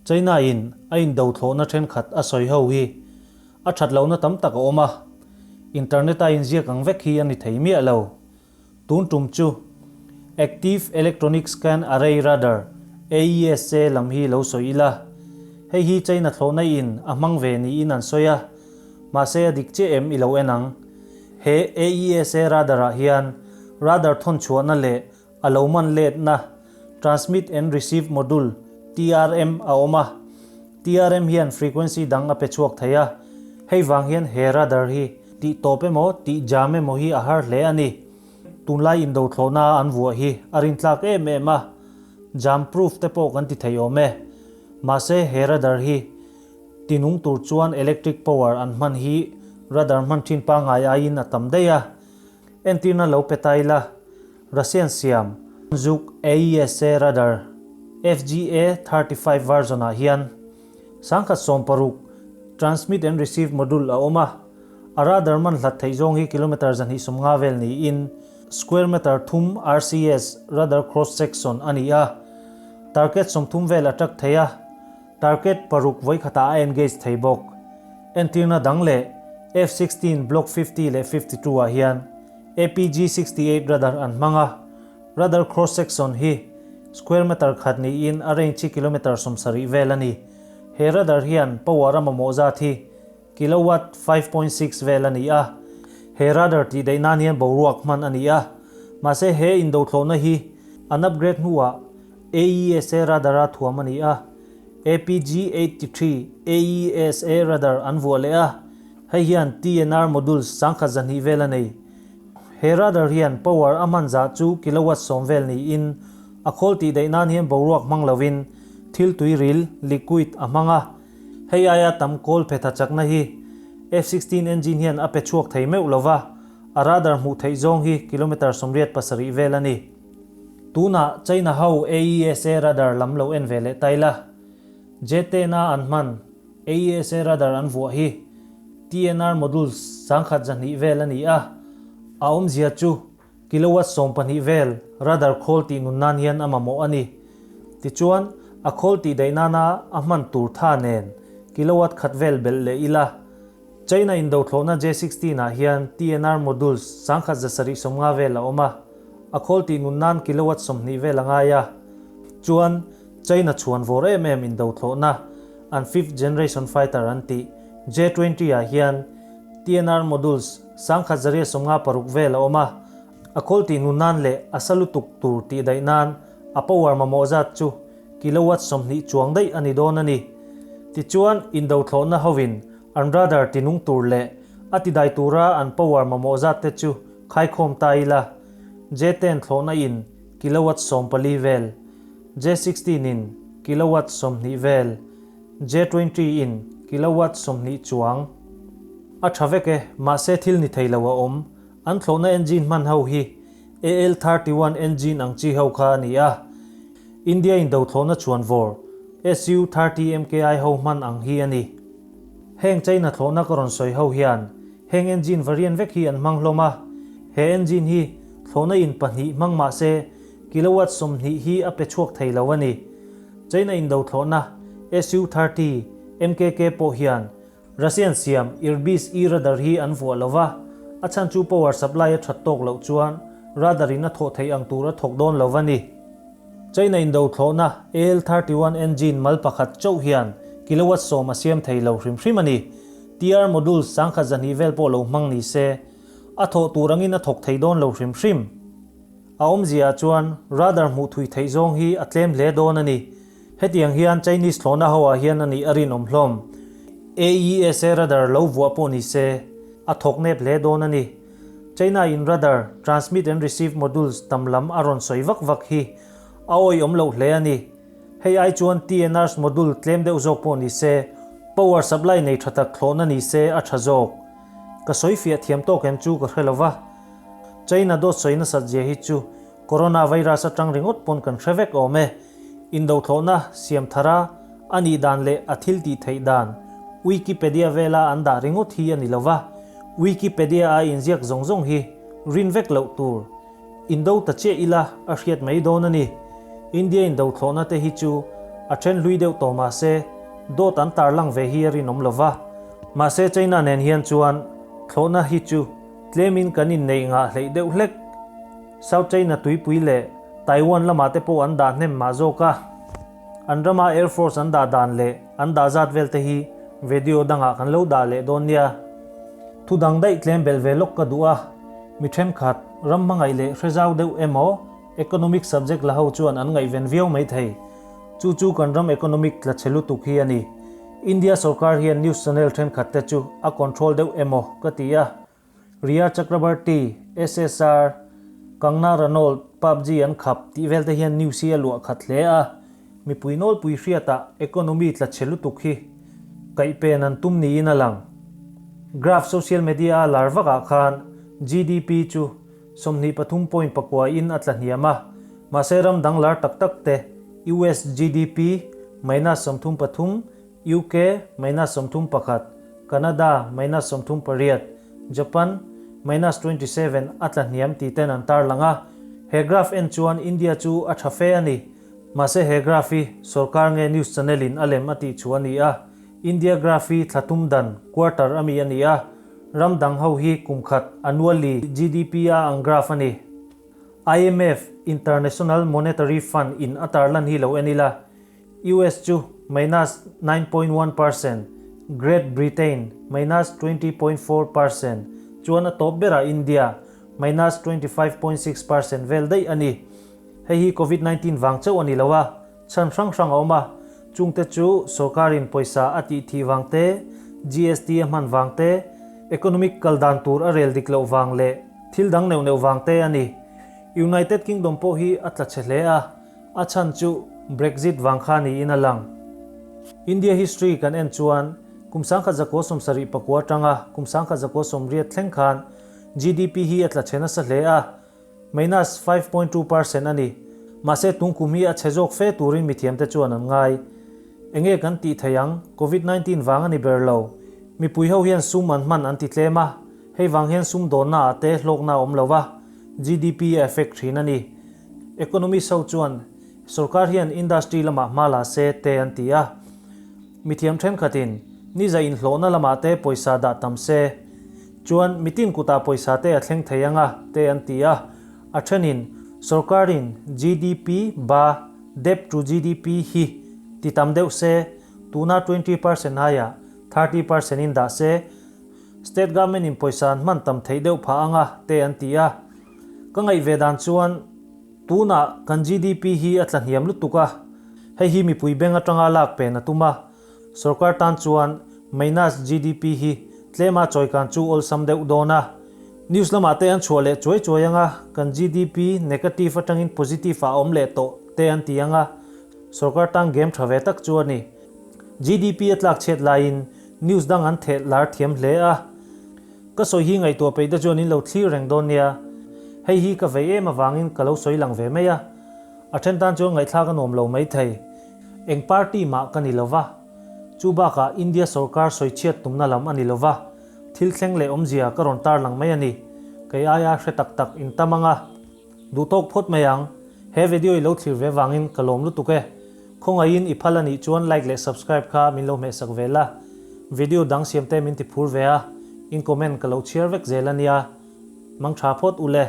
China in a indo thlawhna thenkhat a sawi ho hi a that lohna tam tak a awm a, internet a inziak ang vek hi a ni thei miah lo. Tun tum chu Active Electronic Scan Array Radar, AESA, lam hi lo sawi ila. Hei hi China thlawhna in a hmang ve niin an sawi a, mahse a dik chiah em i lo en ang. He AESA radar ah hian radar thawn chhuahna leh a lo man letna Transmit and Receive Module, TRM, a awm a. TRM hian frequency dang a pe chhuak thei a, hei vang hian he radar hi tih tawp emaw tih jam emaw hi a har hle a ni. Tunlai indo thlawhna an vuah hi a rintlak em em a, jam proof te pawh kan ti thei awm e. Mahse he radar hi tinung tur chuan electric power an hman hi radar hman thin pangngai aiin a tam daih a. Entirna lo pe ta ila, Russian siam Zhuk AESA radar FGA 35 version ah hian 1016 transmit and receive module a awm a, a radar man hlat theih zawng hi kilometre 250 vel niin square meter thum RCS radar cross section a ni a, target 30 vel a track thei a, target paruk vawikhatah a engage thei bawk. Entirna dang leh F-16 Block 50 leh 52 ah hian APG 68 radar an hmang a, radar cross section hi square meter khat niin a range hi kilometre 70 vel a ni. He radar hian power a mamawh zat hi kilowatt 5.6 vel a ni a, he radar tih daih nan hian boruak hman a ni a, mahse he indothlawhna hi an upgrade hnuah AESA radar a thuam a ni a, APG 83 AESA radar an vuah leh a, hei hian TNR modules 1200 vel a nei. He radar hian power a hman zah chu kilowatt 10 vel niin a khawl tih daih nan hian boruak hmang lovin thil tui ril, liquid, a hmang a. Hei aia tam kawl phe tha chakna hi F-16 engine hian a pe chhuak thei meuh lova, a radar hmuh theih zawng hi kilometre 87 vel a ni. Tunah China ho AESA radar lam lo en ve leh ta ila, J-10 a an hman AESA radar an vuah hi TNR modules 1200 vel a ni a, a awmzia chu kilowatt 12 vel radar khawl tih nun nan hian a mamawh a ni. Tichuan, a khawl tih daih nana a hman tur tha nen kilowatt khat vel belh leh ila, China indothlawhna J-16 ah hian TNR modules 1750 vel a awm a, a khawl tih nun nan kilowatt 20 vel a ngai a. Chuan, China chhuan vawr em em indothlawhna an fifth generation fighter an tih J-20 ah hian TNR modules 1156 vel a awm a, a khawl tih nun nan leh a sa lutuk tur tih daih nan a power mamawh zat chu kilowatt 20 chuang daih a ni dawn a ni. Tichuan, indothlawhna hovin an radar tinung tur leh a tidai tura an power mamawh zat te chu khaikhawm ta ila, J-10 thlawhna in kilowatt 14 vel, J-16 in kilowatt 20 vel, J-20 in kilowatt 20 chuang. A tha vek e, mahse thil ni thei lo a awm. An thlawhna engine hman ho hi AL-31 engine ang chi ho kha a ni a, India in do thlawhna chuan vawr Su-30 MKI ho hman ang hi a ni. Heng China thlawhna ka rawn sawi ho hian heng engine variant vek hi an hmang hlawm a, he engine hi thlawhna in pahnih hmang mah se kilowatt 20 hi a pe chhuak thei lo a ni. China in do thlawhna Su-30 MKK pawh hian Russian siam Irbis-E radar hi an vuah lo va, a chhan chu power supply a that tawk loh chuan radar in a thawh theih ang tur a thawk dawn lo va ni. China indo thlawhna AL-31 engine mal pakhat chauh hian kilowatt 10 a siam thei lo hrim hrim a ni. TR modules 1200 vel pawh lo hmang ni se, a thawh tur angin a thawk thei dawn lo hrim hrim. A awmzia ah chuan radar hmuh thui theih zawng hi a tlem hle dawn a ni. Hetiang hian Chinese thlawhna ho ah hian a nih a rinawm hlawm. AESA radar lo vuah pawh ni se, a thawk nep hle dawn a ni. China in radar, transmit and receive modules tam lam a rawn sawi vak vak hi a awihawm loh hle a ni. Hei ai chuan TNRs module tlem deuh zawk pawh ni se, power supply nei tha tak thlawhna ni se a tha zawk. Ka sawi fiah thiam tawk em chu ka hre lo va. China dawt sawi nasat zia hi chu Corona virus atang ringawt pawn kan hre vek awm e. Indothlawhna siam thara a nih dan leh a thil tih theih dan Wikipedia vela an dah ringawt hi a ni lo va, Wikipedia a inziak zawng zawng hi rin vek loh tur. Indo ta chiah ila a hriat mai dawn a ni. India indothlawhna te hi chu a. A then hlui deuh tawh mahse dawt an tarlang ve hi a rinawm lo va. Mahse China nen hian chuan thlawhna hi chu tlemin kan inneih ngah hleih deuh hlek. South China tuipui leh Taiwan lamah te pawh an dah hnem mah zawk a. An rama Air Force an dah dan leh an dah zat vel te hi video dangah kan lo dah leh dawn nia. Thu dang daih tlem belh ve lawk ka duh a, mi thenkhat ram hmangaih leh hre zau deuh emaw economic subject la ho chuan an ngaihven viau mai thei. Chu chu kan ram economic tla chhe lutuk hi a ni. India sorkar hian news channel thenkhat te chu a control deuh emaw ka ti a. Rhea Chakrabarti, SSR, Kangna Ranaut, PUBG an khap tih vel te hian news hi a luah khat hle a, mipui nawlpui hriatah economy tla chhe lutuk hi kaihpen an tum niin a lang. Graph social media a lar vakah khan GDP chu 23 point pakua in a tla hniam a, mahse ram dang lar tak tak te US GDP minus 33, UK, minus 31, Canada, minus 38, Japan, minus 27 a tla hniam tih ten an tarlang a. He graph en chuan India chu a tha fe a ni. Mahse he graph hi sorkar nge news channel in a lem a tih chu a ni a. India graph hi thla tum dan, quarter, a mi a ni a. Ram dang ho hi kum khat, annually, GDP a ang graph a ni. IMF, International Monetary Fund, in a tarlan hi lo en ila. US chu minus 9.1%, Great Britain minus 20.4%, chuan a tawp berah India minus 25.6% vel daih a ni. Hei hi Covid 19 vang chauh a ni lo a, chhan hrang hrang a awm a, chungte chu sorkarin pawisa a tih thih vang te, GST a hman vang te, economic kal dan tur a rel dik loh vang leh thil dang neuh neuh vang te a ni. United Kingdom pawh hi a tla chhe hle a. A chhan chu Brexit vang kha niin a lang. India history kan en chuan kum 1974 atanga kum 1980 thleng khan GDP hi a tla chhe nasa hle a, minus 5.2% a ni. Mahse tung kum hi a chhe zawk fe turin mithiamte chuan an ngai. Enge kan tih thei ang, Covid 19 vang a ni ber lo. Mipui ho hian sum an hman an ti tlem a, hei vang hian sum dawnna ah te hlawkna a awm lo va, GDP a effect thin a ni. Economist ho chuan sorkar hian industry lamah hma la se te an ti a. Mithiam thenkhatin niza inhlawhna lamah te pawisa dah tam se chuan mitin kutah pawisa te a thleng thei anga te an ti a. A thenin sorkarin GDP ba debt to GDP hi ti tam deuh se tuna 20% aiah 30% in dah se state government in pawisa an hman tam theih deuh phah anga te an ti a. Ka ngaih ve dan chuan tunah kan GDP hi a tla hniam lutuk a, hei hi mipui bank atanga lak pen a tum a, sorkar tan chuan minus GDP hi tlema chawikan chu awlsam deuh dawn a. News lamah te an chhuah leh chuai chuai anga kan GDP negative atangin positive ah a awm leh tawh te an ti anga, sorkar tan game tha ve tak chu a ni. GDP a tlak chhiat laiin news dang an theh lar thiam hle a. Ka sawi hi ngaihtuah peih te chuan in lo thlir reng dawn nia. Hei hi ka vei em avangin ka lo sawi lang ve mai a. A then tan chuan ngaihthlak a nuam lo mai thei. Eng party mah ka ni lo va. Chu bakah India sorkar sawi chhiat tumna lam a ni lo va. Thil thleng leh awmzia ka rawn tarlang mai a ni. Kei aia hre tak tak in tam ang a. Duh tawk phawt mai ang. He video i lo thlir ve vangin ka lawm lutuk e. Khawngaihin i phal a nih chuan like leh subscribe kha min lo hmehsak ve la. Video dang siam te min ti phur ve a, in comment ka lo chhiar vek zel a nia. Mang tha phawt u le.